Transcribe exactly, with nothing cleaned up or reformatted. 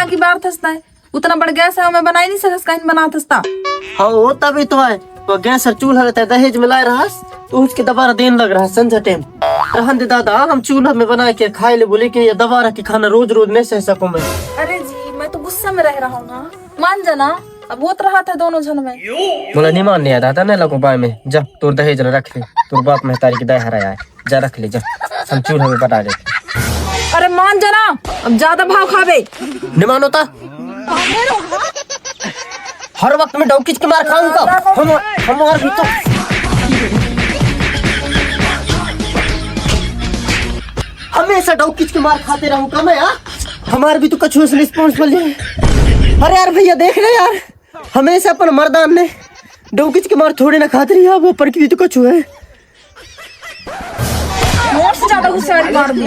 की बार थस तैं? उतना बड़ गैस हे, ओमे बनाई नहीं सकस, कहीं बनात हस ता। हाँ, वो तभी तो हे। वो गैस अउ चूल्हा ल तैं दहेज में लाय रहस, तो उसके दोबारा देन लग रहस संझा टाइम। रहन दे दादा, हम चूल्हा में बना के खाय लेबो, लेकिन ये दोबारा के खाना रोज रोज नहीं सह सकूं मैं। अरे जी, मैं तो गुस्सा में रह रहा हूँ ना, मान जाना। अब होत रहत हे दोनों झन में। मोला नहीं मानने आय दादा, नहीं लगो बाय में। जा, तोर दहेज ल रख ले, तोर बाप महतारी के दया हरय आय। जा रख ले, जा। हम चूल्हा में बना लेथन। अरे मान जाना, अब ज्यादा भाव खाबे। नहीं मानों ता? हर वक्त मैं डौकीच के मार खाहूं का? हम, हमार भी तो, हमेशा डौकीच के मार खाते रहूं का मैं, हाँ? हमार भी तो कछु अइसे रिस्पॉन्सिबल हे। अरे यार भैया, देख ले यार, हमेशा अपन मर्दान ने डौकीच के मार थोड़े ना खाते रही, वो पर की भी तो कछु हे। मोर से ज्यादा गुस्सा वाली मार दी।